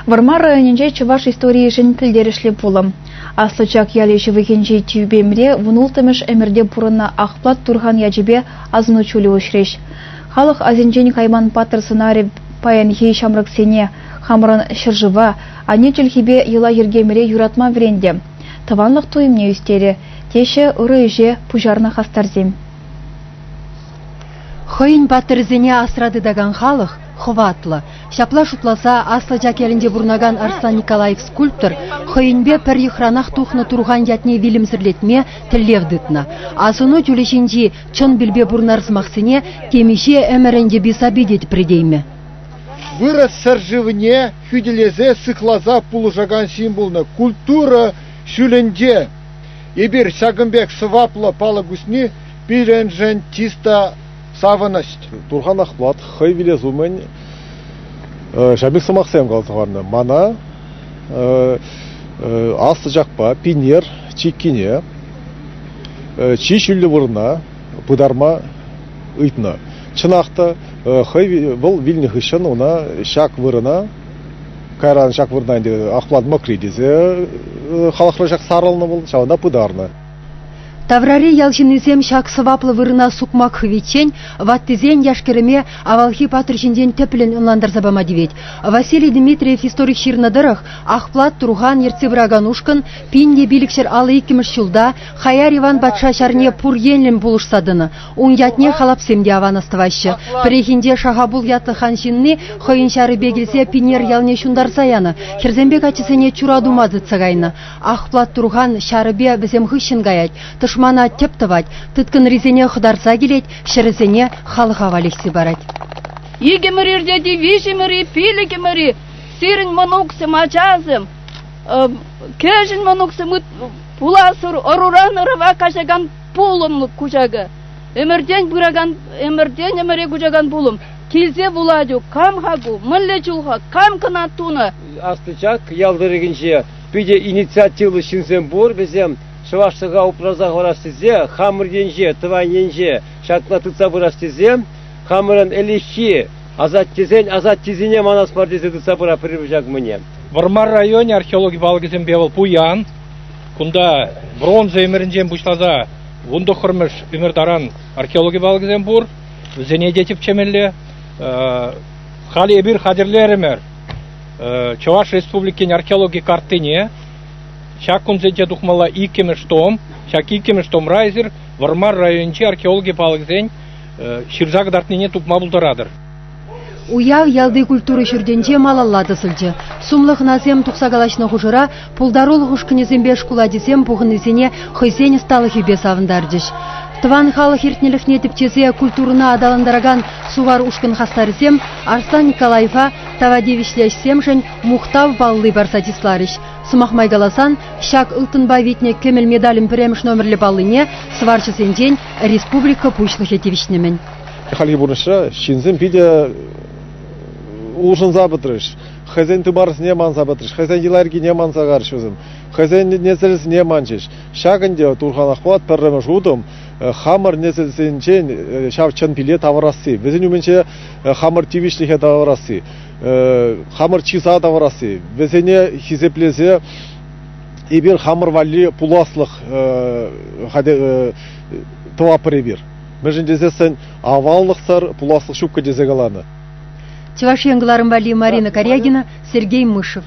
Вӑрмар районӗнче чӑваш историйӗшӗн пӗлтерӗшлӗ пулӑм. Аслӑ Чак ялӗ ҫывӑхӗнчи Тӳпемре вунулттӑмӗш ӗмӗрте пурӑннӑ Ахплат Турхан ячӗпе асӑну чулӗ уҫрӗҫ. Халӑх асӗнчен кайман паттӑр сӑнарӗ паянхи ҫамрӑксене хамӑрӑн ҫӗршыва, анне чӗлхипе йӑла-йӗркемӗре юратма вӗрентӗ, тӑванлӑх туйӑмне ӳстерӗ, теҫҫӗ ырӑ ӗҫе пуҫарнӑ хастарсем. Хӑйӗн паттӑрӗсене асра тытакан халӑх хӑватлӑ. Ҫапла шутласа Аслӑ Чак ялӗнче пурӑнакан Арслан Николаев скульптор хӑйӗнпе пӗр йӑхранах тухнӑ Турхан ятне вилӗмсӗрлетме тӗллев тытнӑ. Асӑну чулӗ ҫинчи чӑн пилпе пурӑнар сӑмахсене темиҫе ӗмӗрӗн йӗпи-сапи те тӗпретеймӗ. Вырӑс ҫӗршывне хӳтӗлесе сыхласа пулӑшакан ҫын пулнӑ. Культура ҫулӗнче эпир ҫакӑн пек сӑваплӑ палӑк уҫни пирӗншӗн чыс та савӑнӑҫ. Турхан Ахмат хӑй вилес умӗн ҫав пек сӑмахсем каласа хӑварнӑ. Мана Аслӑ Чакпа Пинер чиккине чи ҫӳллӗ вырӑна пытарма ыйтнӑ. Чӑнах та, хӑй вӑл вилнӗ хыҫҫӑн ӑна ҫак вырӑна, кайран ҫак вырӑна ӗнтӗ Ахплат Мӑкри тесе халӑхра ҫак сарӑлнӑ вӑл, ҫавӑнта пытарнӑ. Таврари ял ҫыннисем ҫак сӑваплӑ вырӑна сукмак хывиччен ваттисен яш-кӗрӗме авалхи паттӑр ҫинчен тӗплӗн ӑнлантарса пама тивет. Василий Дмитриев историк ҫырнӑ тӑрӑх, Ахплат Турхан ертсе пыракан ушкӑн 1552 ҫулта Хаяр Иван патша ҫарне пур енлӗн пулӑшса тӑнӑ. Ун ятне халапсем те аван астӑваҫҫӗ. Пӗррехинче Шахапул ятлӑ хан ҫынни хӑйӗн ҫарӗпе килсе Пинер ялне ҫунтарса янӑ, хӗрсемпе каччӑсене чура тума тытса кайнӑ. Ахплат Турхан ҫарӗпе вӗсем хыҫҫӑн каять, тӑшмана тӗп тӑвать, тыткӑнрисене хӑтарса килет, ҫӗрӗсене халӑха валеҫсе парать. Икӗмӗр иртет-и, виҫӗмӗр-и, пилӗкӗмӗр-и, сирӗн мӑнуксем, ачасем, кӗҫӗн мӑнуксем пулас ӑруран ӑрӑва каҫакан пулӑм куҫакӗ. Ӗмӗртен пыракан, ӗмӗртен ӗмӗре куҫакан пулӑм. Килсе вулать, кам-ха ку, мӗнле чул-ха, кам кӑна тунӑ? Аслӑ Чак ял тӑрӑхӗнче питӗ инициативлӑ ҫынсем пур. Вӗсем чӑвашлӑха упраса хӑварас тесе хамӑр енче, тӑван енче ҫакна тытса пырас тесе хамӑрӑн ӗлӗкхи асаттесен асаттисене манас мар тесе тытса пыратпӑр ҫак мӗне. Вӑрмар районӗ археологи палӑкӗсемпе вӑл пуян. Кунта бронза ӗмӗрӗнчен пуҫласа вунтӑххӑрмӗш ӗмӗр таран археологи палӑкӗсем пур. Вӗсене те тӗпчемелле. Халӗ эпир хатӗрлерӗмӗр Чӑваш Республикин археологи карттине. Ҫак кунсенче тухмалла иккӗмӗш том. Ҫак иккӗмӗш томра эсир Вӑрмар районӗнчи археологи палӑкӗсен ҫырса кӑтартнине тупма пултаратӑр. Уяв ялти культура ҫуртӗнче малалла тӑсӑлчӗ. Сумлӑ хӑнасем тухса калаҫнӑ хушӑра пултарулӑх ушкӑнӗсемпе шкул ачисем пухӑннисене хӑйсен ӑсталӑхӗпе савӑнтарчӗҫ. Тӑван халӑх иртнӗлӗхне тӗпчесе культурӑна аталантаракан Сувар ушкӑн хастарӗсем Арслан Николаева тава тивӗҫлӗ ӗҫсемшӗн мухтав палли парса чысларӗҫ. Сӑмах май каласан, ҫак ылтӑнпа витнӗ кӗмӗл медалӗн пӗрремӗш номерлӗ паллине сӑварҫӑсенчен республика Пуҫлӑхӗ тивӗҫнӗ-мӗн. Хальхи пурнӑҫра ҫынсем питӗ улшӑнса пӗтрӗҫ. Хӑйсен тымарӗсене манса пӗтрӗҫ, хӑйсен йӑла-йӗркине манса карӗҫ вӗсем, хӑйсен несӗлӗсене манчӗҫ. Ҫак ӗнтӗ Турхан Ахмат пӗрремӗш утӑм хамӑр несӗлсенчен ҫав чӑн пиле тавӑрасси, вӗсен умӗнче хамӑр тивӗҫлӗхе тавӑрасси, хамӑр чыса тавӑрасси, вӗсене хисеплесе эпир хамӑр валли пуласлӑх тӑватпӑр эпир. Мӗншӗн тесессӗн аваллӑхсӑр пуласлӑх ҫуккӑ тесе каланӑ. Чӑваш Ен кӑларӑм валли Марина Карягина, Сергей Мышев.